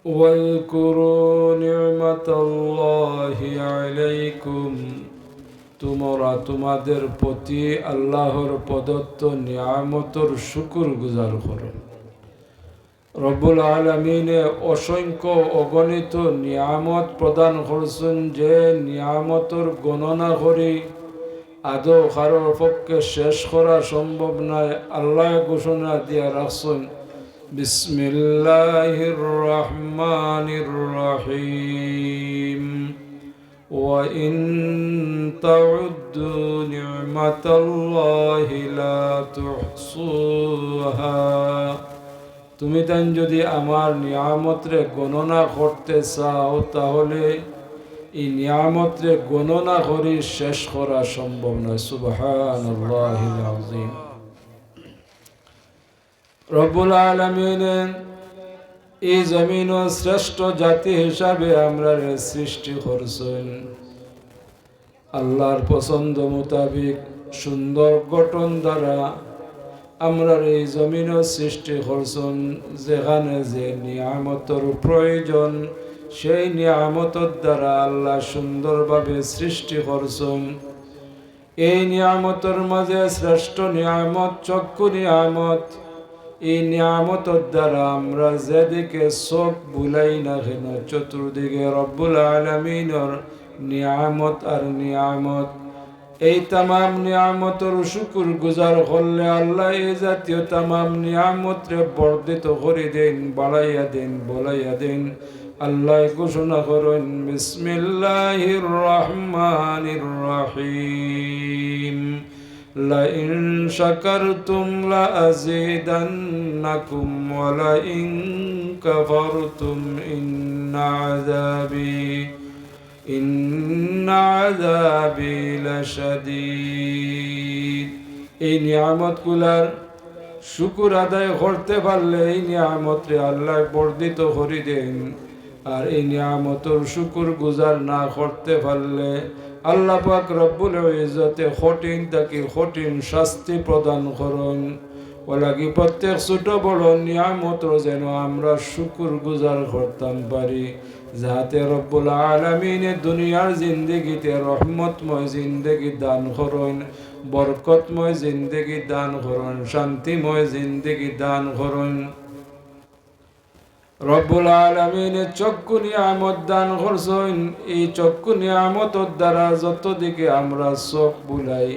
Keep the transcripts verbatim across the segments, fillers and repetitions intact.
واذكروا نعمة الله عليكم, তোমরা তোমাদের প্রতি আল্লাহর প্রদত্ত নিয়ামতর শুকুর গুজার করো। রব্বুল আলামিনে অসংখ্য অগণিত নিয়ামত প্রদান করছইন, যে নিয়ামতর গণনা করি আদৌ কারোর পক্ষে শেষ করা সম্ভব নয়। আল্লায় ঘোষণা দিয়া রাখছইন, বিসমিল্লাহির রহমানির রহিম। وإن تعدوا نعمة الله لا تحصوها। তুমি তাইন যদি আমার নিয়ামতরে গণনা করতে চাও, তাহলে এই নিয়ামতরে গণনা করি শেষ করা সম্ভব নয়। সুবহানাল্লাহিল আযীম। রব্বুল আলামিনে এই জমিনো শ্রেষ্ঠ জাতি হিসাবে আমরারে সৃষ্টি করছইন। আল্লাহর পছন্দ মোতাবিক সুন্দর গঠন দ্বারা আমরারে এই জমিনো সৃষ্টি করছইন। যেখানে যে নিয়ামতর প্রয়োজন, সেই নিয়ামতর দ্বারা আল্লাহ সুন্দরভাবে সৃষ্টি করছইন। এই নিয়ামতর মাঝে শ্রেষ্ঠ নিয়ামত চক্ষু নিয়ামত। এই নিয়ামতর দ্বারা আমরা যেদিকে চোখ বুলাই না কেন, চতুর্দিকে রব্বুল আলামিনর নিয়ামত আর নিয়ামত। এই তামাম নিয়ামতর শুকুর গুজার করলে আল্লাহ এই জাতীয় তামাম নিয়ামতরে বর্ধিত করি দেইন, বাড়াইয়া দেইন, বলাইয়া দেইন। আল্লায় ঘোষণা করইন, বিসমিল্লাহির রহমানির রহিম। لئن شكرتم لأزيدنكم ولئن كفرتم إن عذابي إن عذابي لشديد। এই নিয়ামতগুলার শুকুর আদায় করতে পারলে এই নিয়ামতরে আল্লায় বর্ধিত করি দেইন। আর এই নিয়ামতর শুকুর গুজার না করতে পারলে আল্লাহ পাক রব্বুল ইজ্জতে কঠিন থাকি কঠিন শাস্তি প্রদান করইন। অলাগি প্রত্যেক ছোট বড় নিয়ামতর যেন আমরা শুকুর গুজার করতাম পারি, যাতে রব্বুল আলামিনে দুনিয়ার জিন্দেগিতে রহমতময় জিন্দেগি দান করইন, বরকতময় জিন্দেগি দান করইন, শান্তিময় জিন্দেগি দান করইন। রব্বুল আলামিনে চক্ষু নিয়ামত দান করছইন। এই চক্ষু নিয়ামতর দ্বারা যত দিকে আমরা চোখ বুলাই,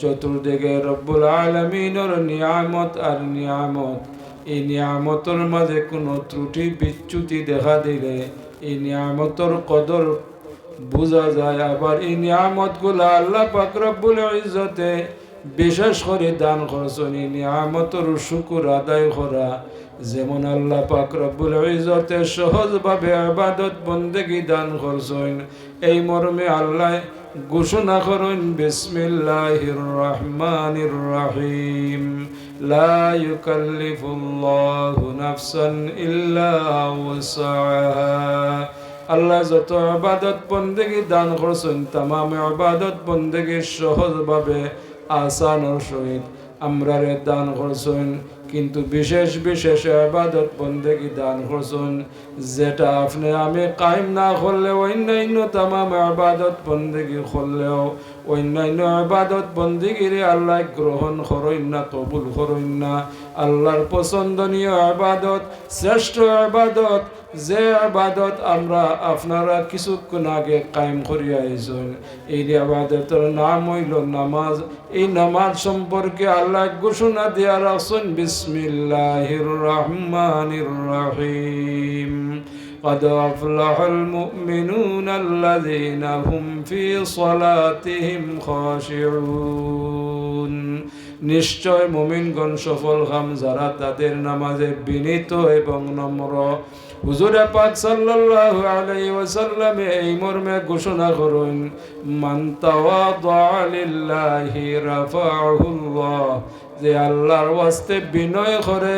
চতুর্দিকে রব্বুল আলামিনর নিয়ামত আর নিয়ামত। এই নিয়ামতর মাঝে কোনো ত্রুটি বিচ্যুতি দেখা দিলে এই নিয়ামতর কদর বুঝা যায়। আবার এই নিয়ামতগুলা আল্লাহ পাক রব্বুল ইজ্জতে বিশেষ করি দান করছইন। এই নিয়ামতর শুকুর আদায় করা, যেমন আল্লাহ পাক রব্বুল ইজ্জতে সহজভাবে ইবাদত বন্দেগি দান করছইন, এই মর্মে আল্লায় ঘোষণা করইন, বিসমিল্লাহির রহমানির রহিম। لا يكلف الله نفسا إلا وسعها। আল্লায় যত ইবাদত বন্দেগি দান করছইন, তামাম ইবাদত বন্দেগি সহজভাবে, আসানর সহিত আমরারে দান করছইন। কিন্তু বিশেষ বিশেষ ইবাদত বন্দেগি দান করছইন, যেটা আপনে আমি কায়েম না করলে, অন্যান্য তামাম ইবাদত বন্দেগি করলেও অন্যান্য ইবাদত বন্দেগিরে আল্লায় গ্রহণ করইন না, কবুল করইন না। আল্লাহর পছন্দনীয় ইবাদত, শ্রেষ্ঠ ইবাদত, যে ইবাদত আমরা আপনারা কিছুক্ষণ আগে কায়েম করিয়া আইছইন, এই ইবাদতর নাম অইলো নামাজ। এই নামাজ সম্পর্কে আল্লায় ঘোষণা দিয়া রাখছইন, বিসমিল্লাহির রহমানির রহিম। قد أفلح المؤمنون الذين هم في صلاتهم خاشعون। নিশ্চয় মুমিনগণ সফলকাম যারা তাদের নামাজে বিনীত এবং নম্র। হুজুরে পাক সাল্লাল্লাহু আলাইহি ওয়াসাল্লামে এই মর্মে ঘোষণা করইন, من تواضع لله رفعه الله। যে আল্লাহর ওয়াস্তে বিনয় করে,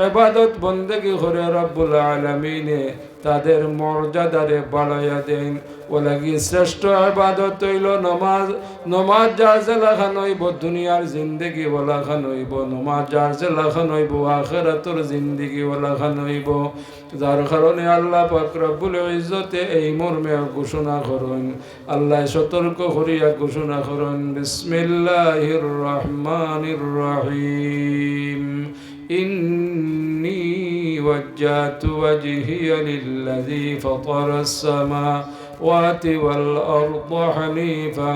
ইবাদত বন্দেগি করে, রব্বুল আলামিনে তাদের মর্যাদারে বাড়াইয়া দেইন। ওলাগি শ্রেষ্ঠ ইবাদত অইলো নমাজ। নমাজ যার যেলাখান অইবো, দুনিয়ার জিন্দেগি ওলাখান অইবো। নমাজ যার যেলাখান অইবো, আখেরাতর জিন্দেগি ওলাখান অইবো। যার কারণে আল্লাহ পাক রব্বুল ইজ্জতে এই মর্মে ঘোষণা করইন, আল্লায় সতর্ক করিয়া ঘোষণা করইন, বিসমিল্লাহির রহমানির রহিম। إني وجهت وجهي للذي فطر السماوات والأرض حنيفا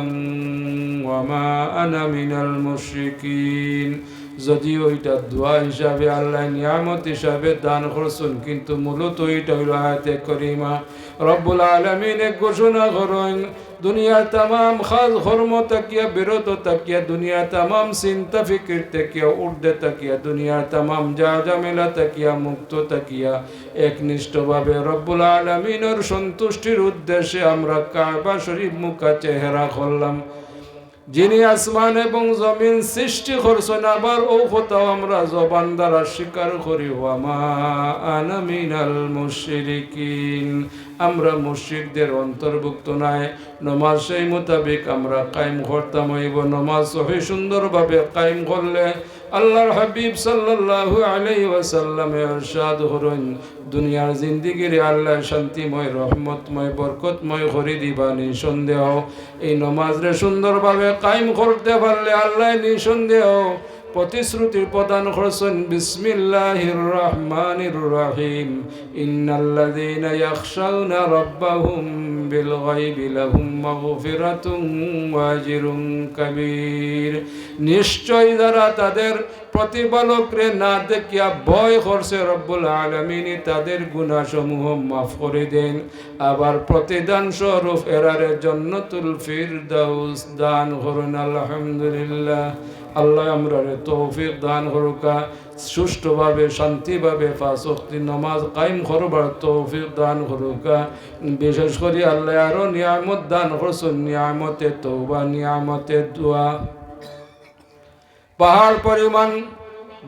وما أنا من المشركين। যদিও ইটা দোয়া হিসাবে আল্লায় নিয়ামত হিসাবে দান করছইন, কিন্তু মূলত ইটা অইলো আয়াতে করিমা। রব্বুল আলামিনে ঘোষণা করইন, দুনিয়ার তামাম কাজ কর্ম থাকিয়া বিরত থাকিয়া, দুনিয়ার তামাম চিন্তা ফিকির থাকিয়া, ঊর্ধ্বে থাকিয়া, দুনিয়ার তামাম যা ঝামেলা থাকিয়া মুক্ত থাকিয়া, একনিষ্ঠভাবে রব্বুল আলামিনর সন্তুষ্টির উদ্দেশ্যে আমরা কাবা শরীফ মুখা চেহারা করলাম। যিনি আসমান এবং জমিন সৃষ্টি করছইন, আবার অউ কথাও আমরা জবান দ্বারা স্বীকার করি, ওয়ামা আনা মিনাল মুশরিকিন, আমরা মুশরিকদের অন্তর্ভুক্ত নায়। নমাজ সেই মোতাবেক আমরা কায়েম করতাম অইবো। নমাজ সহি সুন্দরভাবে কায়েম করলে আল্লাহর হাবিব সাল্লাল্লাহু আলাইহি ওয়াসাল্লামে ইরশাদ করইন, দুনিয়ার জিন্দেগিরে আল্লায় শান্তিময়, রহমতময়, বরকতময় করি দিবা। নিঃসন্দেহ এই নমাজরে সুন্দরভাবে কায়েম করতে পারলে আল্লায় নিঃসন্দেহ প্রতিশ্রুতি প্রদান করছইন, বিসমিল্লাহির রহমানির রহিম। ইন্নাল্লাযীনা ইয়াখশাউনা রাব্বাহুম বিল গায়বি লাহুম মাগফিরাতুন ওয়া আজরুন কাবীর। নিশ্চয় যারা তাদের প্রতিপালকরে না দেখিয়া ভয় করছে, রব্বুল আলামিনে তাদের গুনাহসমূহ মাফ করি দেইন, আবার প্রতিদান স্বরূপ এরারে জান্নাতুল ফিরদাউস দান করইন। আলহামদুলিল্লাহ। আল্লায় আমরারে তৌফিক দান করউক্কা, সুষ্ঠুভাবে, শান্তিভাবে পাঁচ ওয়াক্ত নমাজ কায়েম করবার তৌফিক দান করউক্কা। বিশেষ করি আল্লায় আরো নিয়ামত দান করছইন, নিয়ামতে তওবা, নিয়ামতে দোয়া। পাহাড় পরিমাণ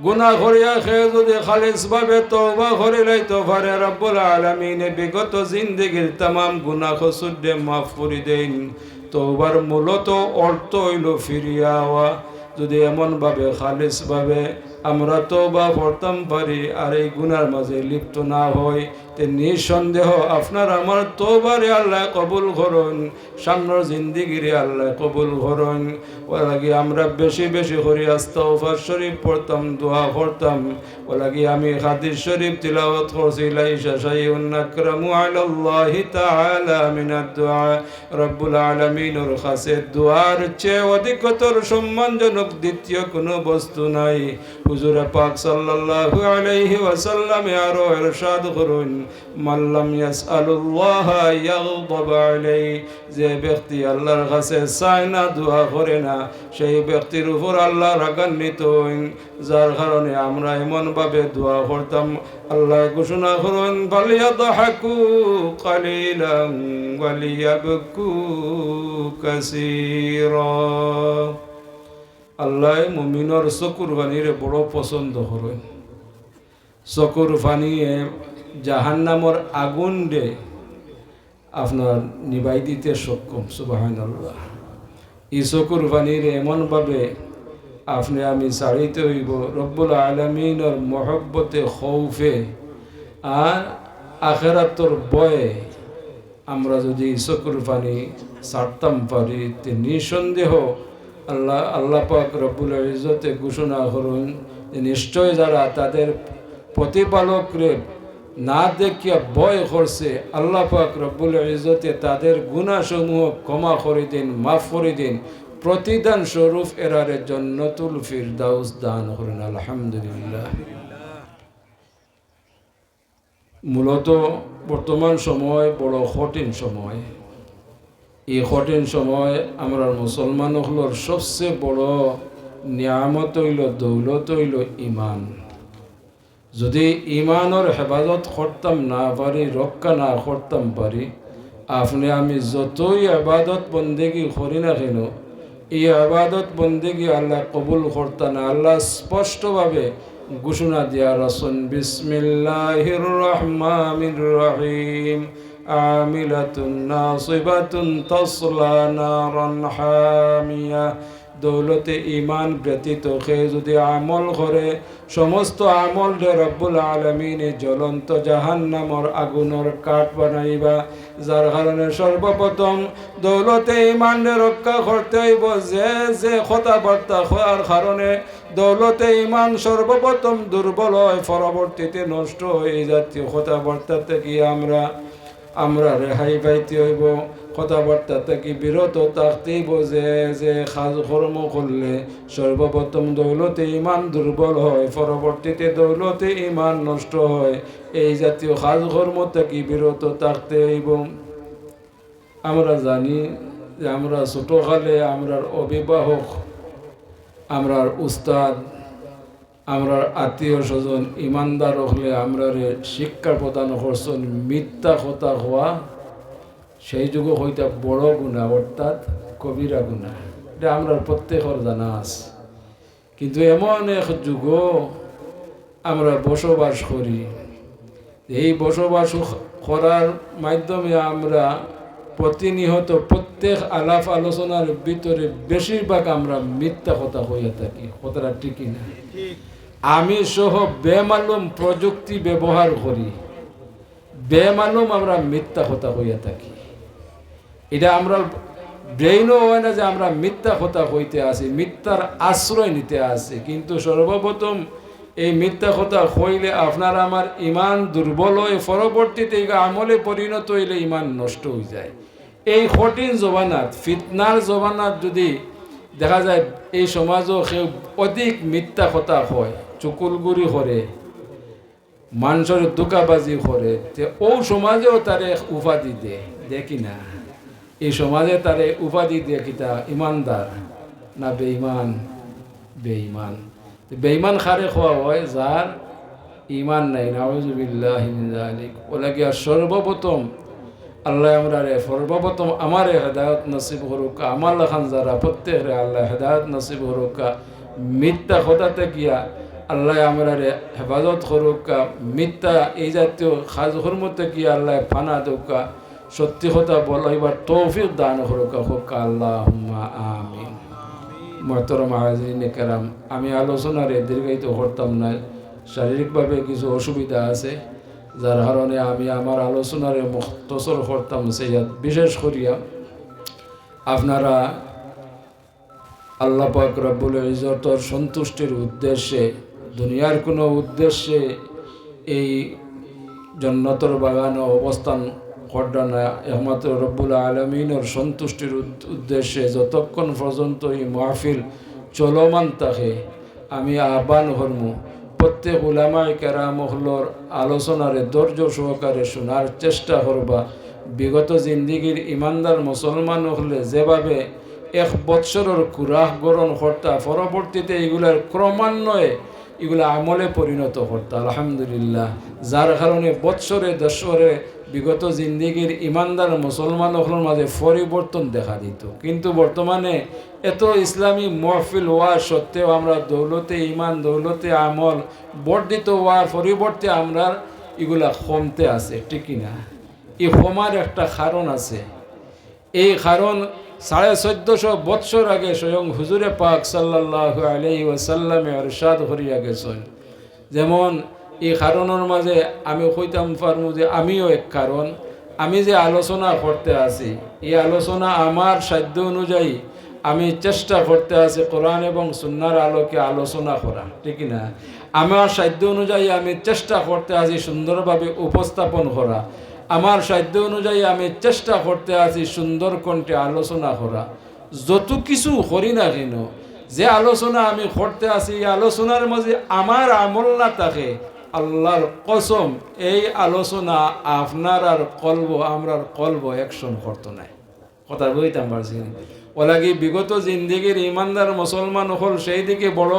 গুনাহ করিয়া কেউ যদি খালিসভাবে তওবা করিলাইতো পারে, রব্বুল আলামিনে বিগত জিন্দেগির তামাম গুনাহ কসুররে মাফ করি দেইন। তওবার মূলত অর্থ অইলো ফিরিয়া আওয়া। যদি এমনভাবে খালিসভাবে আমরা তওবা করতাম পারি, আর এই গুনার মাঝে লিপ্ত না হই, তে নিঃসন্দেহ আপনার আমার তওবারে আল্লায় কবুল করইন, সামনর জিন্দেগিরে আল্লায় কবুল করইন। ওলাগি আমরা বেশি বেশি করি আস্তাগফার শরীফ পড়তাম, দোয়া করতাম। ওলাগি আমি হাদিস শরীফ তিলাওয়াত করছি, লাইসা শাইউন আকরামু আলাল্লাহি তাআলা মিনাদ দুআ। রব্বুল আলামিনর কাছে দোয়ার চেয়ে অধিকতর সম্মানজনক দ্বিতীয় কোনো বস্তু নাই। হুজুরে পাক সাল্লাল্লাহু আলাইহি ওয়াসাল্লামে আরো ইরশাদ করইন, মান লাম ইয়াসআলুল্লাহা ইয়াগদাব আলাইহি, যে ব্যক্তি আল্লাহর কাছে চায় না, দোয়া করে না, সেই ব্যক্তির উপর আল্লাহ রাগান্বিত হইন। যার কারণে আমরা এমনভাবে দোয়া করতাম, আল্লাহ ঘোষণা করইন, ফালিয়াদহাকু কালিলান ওয়ালিয়াবকু কাসীরা। আল্লাহ মুমিনর চকুর পানিরে বড় পছন্দ করইন। চকুর পানিয়ে জাহান্নামর আগুনরে আপনার নিবাই দিতে সক্ষম। সুবহানাল্লাহ। ই চকুর পানিরে এমনভাবে আপনে আমি ছাড়িতে অইবো, রব্বুল আলামিনর মহব্বতে, খৌফে আর আখেরাতর ভয়ে আমরা যদি ই চকুর পানি ছাড়তাম পারি, তে নিঃসন্দেহ আল্লাহ, আল্লাহ পাক রব্বুল ইজ্জতে ঘোষণা করইন যে নিশ্চয় যারা তাদের প্রতিপালকরে না দেখিয়া ভয় করছে, আল্লাহ পাক রব্বুল ইজ্জতে তাদের গুনাহসমূহ ক্ষমা করি দেইন, মাফ করি দেইন, প্রতিদান স্বরূপ এরারে জান্নাতুল ফিরদাউস দান করইন। আলহামদুলিল্লাহ। মূলত বর্তমান সময় বড় কঠিন সময়। এই কঠিন সময় আমরার মুসলমান অকলর সবচেয়ে বড় নিয়ামত অইলো, দৌলত অইলো ইমান। যদি ইমানর হেফাজত করতাম না পারি, রক্ষা না করতাম পারি, আপনে আমি যতই ইবাদত বন্দেগি করি না কেন, ই ইবাদত বন্দেগি আল্লাহ কবুল করতা না। আল্লাহ স্পষ্টভাবে ঘোষণা দিয়া রাখছইন, বিসমিল্লাহির রহমানির রহিম। عاملة ناصبة تصلى نارا حامية। দৌলতে ইমান ব্যতীত কেউ যদি আমল করে, সমস্ত আমলরে রব্বুল আলামিনে জ্বলন্ত জাহান্নামর আগুনর কাঠ বানাইবা। যার কারণে সর্বপ্রথম দৌলতে ইমানরে রক্ষা করতে অইবো। যে যে কথাবার্তা কওয়ার কারণে দৌলতে ইমান সর্বপ্রথম দুর্বল হয়, পরবর্তীতে নষ্ট হয়, এই জাতীয় কথাবার্তা থাকি আমরা আমরা রেহাই পাইতে অইবো। কথাবার্তা থাকি বিরত থাকতে অইবো। যে যে কাজ কর্ম করলে সর্বপ্রথম দৌলতে ইমান দুর্বল হয়, পরবর্তীতে দৌলতে ইমান নষ্ট হয়, এই জাতীয় কাজ কর্ম থাকি বিরত থাকতে অইবো। আমরা জানি যে আমরা ছোটকালে আমরার অভিভাবক, আমরার উস্তাদ, আমরার আত্মীয় স্বজন, ইমানদার অকলে আমরারে শিক্ষা প্রদান করছইন, মিথ্যা কথা কওয়া সেই যুগো কইতা বড় গুনাহ, অর্থাৎ কবিরা গুনাহ। ইটা আমরার প্রত্যেকর জানা আছে। কিন্তু এমন এক যুগো আমরা বসবাস করি, এই বসবাস করার মাধ্যমে আমরা প্রতিনিয়ত প্রত্যেক আলাপ আলোচনার ভিতরে বেশিরভাগ আমরা মিথ্যা কথা কইয়া থাকি। কথাটা ঠিকই না? আমি সহ বেমালুম প্রযুক্তি ব্যবহার করি, বেমালুম আমরা মিথ্যা কথা কইয়া থাকি। ইটা আমরার ব্রেইনও হয় না যে আমরা মিথ্যা কথা কইতে আছি, মিথ্যার আশ্রয় নিতে আছি। কিন্তু সর্বপ্রথম এই মিথ্যা কথা কইলে আপনার আমার ইমান দুর্বল হয়, পরবর্তীতে ইগু আমলে পরিণত অইলে ইমান নষ্ট অইযায়। এই কঠিন জমানাত, ফিতনার জমানাত যদি দেখা যায় এই সমাজো কেউ অধিক মিথ্যা কথা কয়, চুগলখুরি করে, মানষরে ধোঁকাবাজি করে, তে অউ সমাজেও তারে এক উপাধি দে, দে কি না? এই সমাজে তারে উপাধি দে কিতা, ইমানদার না বেঈমান? বেঈমান। তে বেঈমান কারে কওয়া হয়? যার ইমান নাই। নাউজুবিল্লাহি মিন যালিক। অউ লাগিয়া সর্বপ্রথম আল্লায় আমরারে, সর্বপ্রথম আমারে হেদায়ত নসিব করুক্কা, আমার লাখান যারা প্রত্যেকরে আল্লায় হেদায়ত নসিব করুক্কা। মিথ্যা কথা থাকিয়া আল্লায় আমরারে হেফাজত করুক্কা, মিথ্যা এই জাতীয় কাজ কর্ম থাকিয়া আল্লায় পানা দেউক্কা, সত্যি কথা বলাইবার তৌফিক দান করুক্কা, কউক্কা আল্লাহুম্মা আমিন। মুহতারাম হাজিরিনে কেরাম, আমি আলোচনারে দীর্ঘায়িত করতাম না, শারীরিকভাবে কিছু অসুবিধা আছে, যার কারণে আমি আমার আলোচনারে মুখতসর করতাম। সেই বিশেষ করিয়া আপনারা আল্লাহ পাক রব্বুল ইজ্জতর সন্তুষ্টির উদ্দেশ্যে, দুনিয়ার কোনো উদ্দেশ্যে এই জন্নতর বাগানো অবস্থান কররা না, একমাত্র রব্বুল আলামিনর সন্তুষ্টির উদ-, উদ্দেশ্যে যতক্ষণ পর্যন্ত এই মাহফিল চলমান থাকে, আমি আহ্বান করমু, প্রত্যেক উলামায়ে কেরাম অকলর আলোচনারে ধৈর্য সহকারে শোনার চেষ্টা করবা। বিগত জিন্দেগির ইমানদার মুসলমান অকলে যেভাবে এক বৎসরর খুরাক গ্রহণ করতা, পরবর্তীতে ইগুলার ক্রমান্বয়ে ইগুলা আমলে পরিণত করতা, আলহামদুলিল্লাহ। যার কারণে বৎসরে দশরে বিগত জিন্দেগির ইমানদার মুসলমান অকলর মাঝে পরিবর্তন দেখা দিত। কিন্তু বর্তমানে এত ইসলামী মহফিল অওয়া সত্ত্বেও আমরা দৌলতে ইমান, দৌলতে আমল, বর্ধিত অওয়ার পরিবর্তে আমরার ইগুলা কমতে আছে, ঠিক কি না? ই কমার একটা কারণ আছে। এই কারণ সাড়ে চোদ্দশো বৎসর আগে স্বয়ং হুজুরে পাক সাল্লাল্লাহু আলাইহি ওয়াসাল্লামে ইরশাদ করিয়া গেছইন। যেমন ই কারণর মাঝে আমি কইতাম পারমু যে আমিও এক কারণ, আমি যে আলোচনা করতে আছি, এই আলোচনা আমার সাধ্য অনুযায়ী আমি চেষ্টা করতে আছি কোরআন এবং সুন্নাহর আলোকে আলোচনা করা, ঠিক কি না? আমার সাধ্য অনুযায়ী আমি চেষ্টা করতে আছি সুন্দরভাবে উপস্থাপন করা, আমার সাধ্য অনুযায়ী আমি চেষ্টা করতে আছি সুন্দর কণ্ঠে আলোচনা করা। যত কিছু করি না কেন, যে আলোচনা আমি করতে আছি, এই আলোচনার মাঝে আমার আমল না থাকে, আল্লাহর কসম, এই আলোচনা আপনারার কলবো, আমরার কলবো action করতো নায়। কথা বুঝাইতাম পারছি নি? অউ লাগি বিগত জিন্দেগির ইমানদার মুসলমান অকল সেই দিকে বড়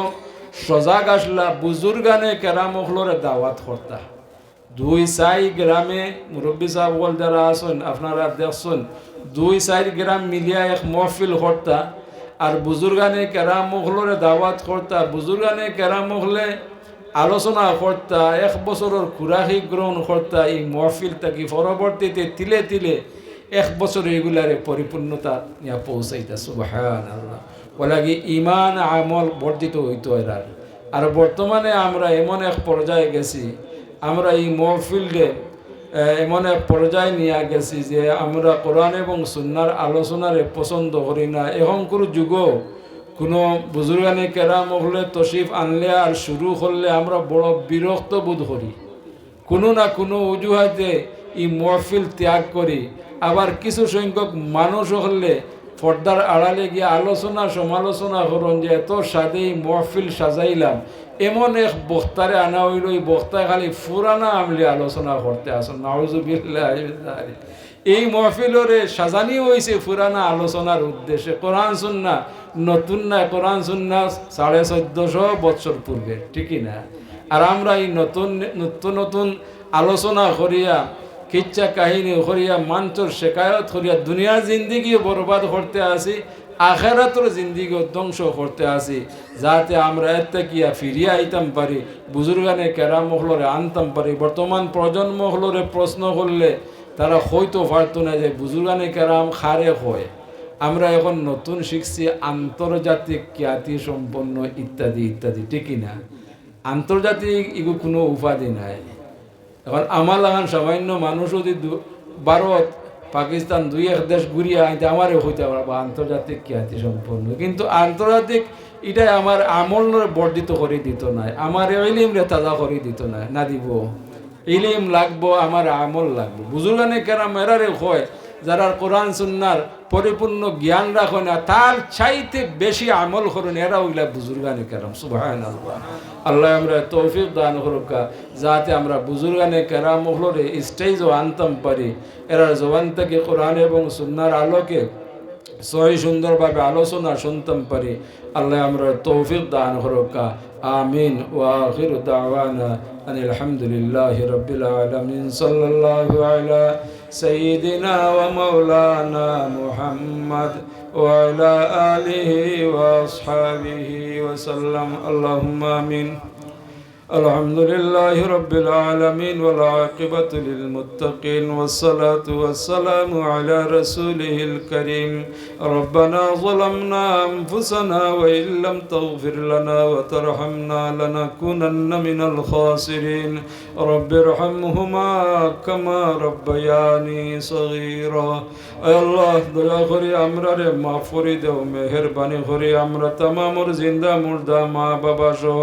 সজাগ আছলা, বুজুর্গানে কেরাম অকলরে দাওয়াত করতা। দুই চাইর গ্রামে মুরব্বি সাব অকল যারা আছইন, আপনারা দেখছইন, দুই চাইর গ্রাম মিলিয়া এক মহফিল করতা, আর বুজুর্গানে কেরাম অকলরে দাওয়াত করতা। বুজুর্গানে কেরাম অকলে আলোচনা করতা, এক বছরর খুরাকি গ্রহণ করতা, ই মহফিল থাকি পরবর্তীতে তিলে তিলে এক বছরে ইগুলারে পরিপূর্ণতা নিয়া পৌঁছাইতা। সুবহানাল্লাহ। ওলাগি ইমান আমল বর্ধিত অইতো এরার। আর বর্তমানে আমরা এমন এক পর্যায়ে গেছি, আমরা ই মহফিলরে, এ, এমন এক পর্যায়ে নিয়া গেছি যে আমরা কোরআন এবং সুন্নার আলোচনারে পছন্দ করি না। এখনকুর যুগো কুনু বুজুর্গানে কেরাম অকলে তশরিফ আনলে আর শুরু করলে আমরা বড় বিরক্ত বোধ করি। কুনু না কুনু অজুহাতে ই মহফিল ত্যাগ করি। আবার কিছু সংখ্যক মানুষ অকলে পর্দার আড়ালে গিয়া আলোচনা সমালোচনা করইন যে এত সাদে ই মহফিল সাজাইলাম, এমন এক বক্তারে আনা অইলো, ই বক্তায় খালি পুরানা আমলি আলোচনা করতে আছইন। নাউজুবিল্লাহি মিন যালিক। এই মহফিলরে সাজানি অইছে পুরানা আলোচনার উদ্দেশ্যে। কোরআন সুন্নাহ নতুন নায়, কোরআন সুন্নাহ সাড়ে চোদ্দশো বৎসর পূর্বে, ঠিক কি না? আর আমরা এই নতুন, নতুন নতুন আলোচনা করিয়া, কিচ্ছা কাহিনী করিয়া, মানষর শেকায়ত করিয়া, দুনিয়ার জিন্দেগিও বরবাদ করতে আছি, আখেরাতর জিন্দেগিও ধ্বংস করতে আছি, যাতে আমরা এর থাকিয়া ফিরিয়া আইতাম পারি, বুজুর্গানে কেরাম অকলরে আনতাম পারি। বর্তমান প্রজন্ম অকলরে প্রশ্ন করলে তারা কইতো পারতো না যে বুজুর্গানে কেরাম কারে কয়। আমরা এখন নতুন শিখছি আন্তর্জাতিক খ্যাতি সম্পন্ন ইত্যাদি ইত্যাদি, ঠিক কি না? আন্তর্জাতিক ইগু কুনু উপাধি নাই। এখন আমার লাখান সামান্য মানুষ যদি দু-, ভারত, পাকিস্তান দুই এক দেশ ঘুরিয়া আইতে আমারে কইতা পারবা আন্তর্জাতিক খ্যাতি সম্পন্ন। কিন্তু আন্তর্জাতিক ইটায় আমার আমলরে বর্ধিত করি দিতো নায়, আমার ইলিমরে তাজা করি দিতো নায়, না দিবো? ইলিম লাগবো, আমার আমল লাগবো। বুজুর্গানে কেরাম এরারে কয়, যারার কোরআন সুন্নার পরিপূর্ণ জ্ঞান রাখইন না, তার চাইতে বেশি আমল করইন, এরা অইলা বুজুর্গানে কেরাম। সুবহানাল্লাহ। আল্লায় আমরারে তৌফিক দান করউক্কা, যাতে আমরা বুজুর্গানে কেরাম অকলরে স্টেজো আনতাম পারি, এরার জবান থাকি কোরআন এবং সুন্নার আলোকে সহি সুন্দরভাবে আলোচনা শুনতাম পারি। আল্লায় আমরারে তৌফিক দান করউক্কা। আমিন। ওয়া আখিরু দাওয়ানা আনিল হামদুলিল্লাহি রাব্বিল আলামিন। সাল্লাল্লাহু আলা সাইয়্যিদিনা ওয়া মাওলানা মুহাম্মদ ওয়া আলা আলিহি ওয়া আসহাবিহি ওয়া সাল্লাম। আল্লাহুম্মা আমিন। الحمد لله رب العالمين، والعاقبة للمتقين، والصلاة والسلام على رسوله الكريم. ربنا ظلمنا أنفسنا وإن لم تغفر لنا وترحمنا لنكونن من الخاسرين. رب ارحمهما كما ربياني صغيرا. আয় আল্লাহ, দয়া করি আমরারে মাফ করি দেও, মেহেরবানি করি আমরা তামামর জিন্দা মুর্দা মা বাবা সহ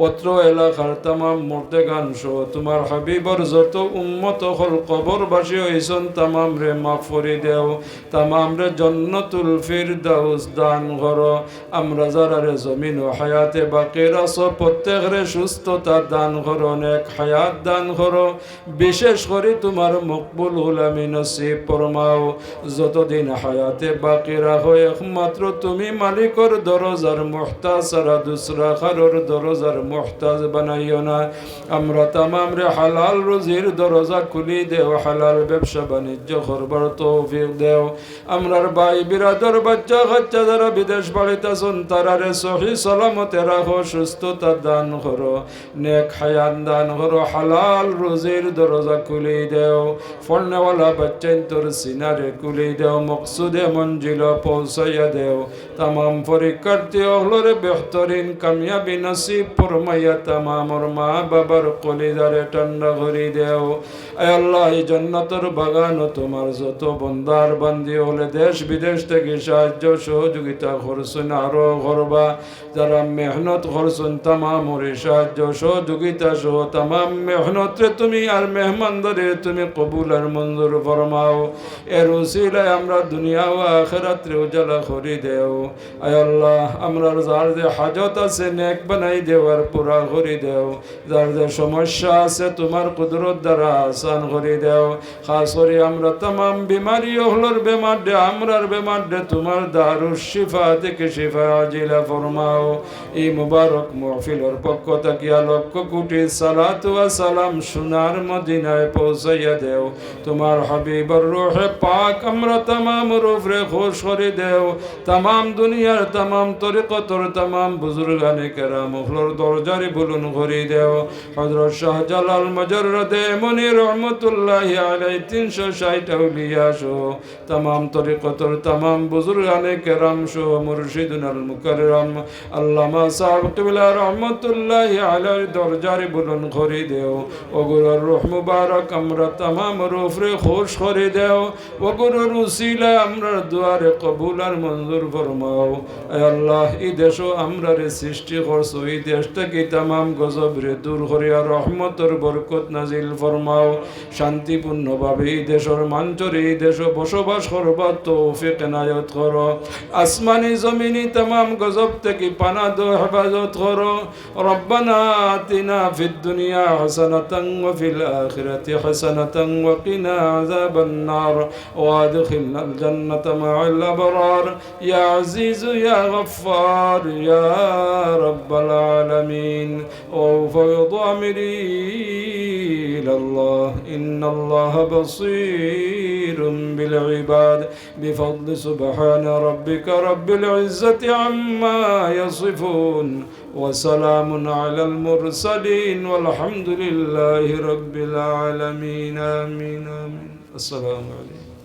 অত্র এলাকার তামাম মুর্দেগান সহ তুমার হাবিবর যত উম্মত অকল কবরবাসী অইছইন, তামামরে মাফ করি দেও, তামামরে জন্নতুল ফিরদাউস দান করো। আমরা যারারে জমিনো হায়াতে বাকি রাখছো, প্রত্যেকরে সুস্থতা দান করো, নেক হায়াত দান করো। বিশেষ করি তুমার মকবুল গোলামি নসিব ফরমাও। যতদিন হায়াতে বাকি রাখো, একমাত্র তুমি মালিকর দরজার মুহতাজ ছাড়া দুসরা কারোর দরজার মুহতাজ বানাইও না। আমরা তামামরে হালাল রুজির দরজা খুলি দেও, হালাল ব্যবসা বাণিজ্য করবার তৌফিক দেও। আমরার ভাই বিরাদর বাচ্চা কাচ্চা যারা বিদেশ বাড়িত আছইন, তারারে সহি সালামতে রাখো, সুস্থতা দান করো, নেক হায়াত দান করো, হালাল রুজির দরজা খুলি দেও, পড়নেওয়ালা বাচ্চাইন্তর সিনারে খুলি দেও, মকসুদে মঞ্জিলো পৌঁছাইয়া দেও। তামাম পরীক্ষার্থী অকলরে বেহতরিন কামিয়াবি নসিব ফরমাইয়া তামামর মা বাবার কলিজারে ঠান্ডা করি দেও। আয় আল্লাহ, এই জন্নতর বাগানো তুমার যত বন্দার বান্দি অকলে দেশ বিদেশ থাকি সাহায্য সহযোগিতা করছইন, আরো করবা, যারা মেহনত করছইন, তামামরে সাহায্য সহযোগিতা সহ তামাম মেহনতরে তুমি আর মেহমানদারিরে তুমি কবুল আর মঞ্জুর ফরমাও। এর উসিলায় আমরা দুনিয়া ও আখিরাতরে উজালা করি দেও। আয় আল্লাহ, আমরার যার যে হাজত আছে, নেক বানাই দেও আর পুরা করি দেও। যার যে সমস্যা আছে, তুমার কুদরত দ্বারা আসান করি দেও। খাস করি আমরা তামাম বিমারি অকলর বেমাররে, আমরার বেমাররে তুমার দারুশ শিফা থাকি শিফা আজিলা ফরমাও। এই মুবারক মহফিলর পক্ষ থাকিয়া লক্ষ কোটি সালাত ওয়া সালাম সোনার মদিনায় পৌঁছাইয়া দেও। তুমার হাবিবর রুহে পাক আমরা তামামর উপরে খুশ করি দেও। তামাম দুনিয়ার তামাম তরিকতর তামাম বুজুর্গানে কেরাম অকলর দরজারে বুলুন করি দেও। হযরত শাহজালাল মুজাররদে ইয়ামনি রহমতুল্লাহি আলাইহি তিনশো ষাইট আউলিয়া সহ তামাম তরিকতর তামাম বুজুর্গানে কেরাম সহ মুর্শিদুনাল মুকাররম আল্লামা সাহেব কিবলা রহমতুল্লাহি আলাইহির দরজারে বুলন্দ করি দেও। অগুরর রুহ মুবারক আমরা তামামর উপরে খুশ করি দেও। অগুরর উসিলায় আমরার দোয়ারে কবুল আর মঞ্জুর ফরমাও। আয় আল্লাহ, ই দেশো আমরারে সৃষ্টি করছো, ই দেশ থাকি তামাম গজবরে দূর করিয়া রহমতর বরকত নাজিল ফরমাও। শান্তিপূর্ণভাবে ই দেশর মানষরে ই দেশো বসবাস করবার তৌফিক এনায়ত করো। আসমানি জমিনি তামাম গজব থাকি পানা দেও, হেফাজত করো। ربنا آتنا في الدنيا حسنة وفي الآخرة حسنة وقنا عذاب النار وأدخلنا الجنة مع الأبرار يا عزيز يا غفار يا رب العالمين. وأفوض أمري إلى الله إن الله بصير بالعباد. بفضل سبحان ربك رب العزة عما يصفون وسلام على المرسلين والحمد لله رب العالمين. آمين، آمين. السلام عليكم.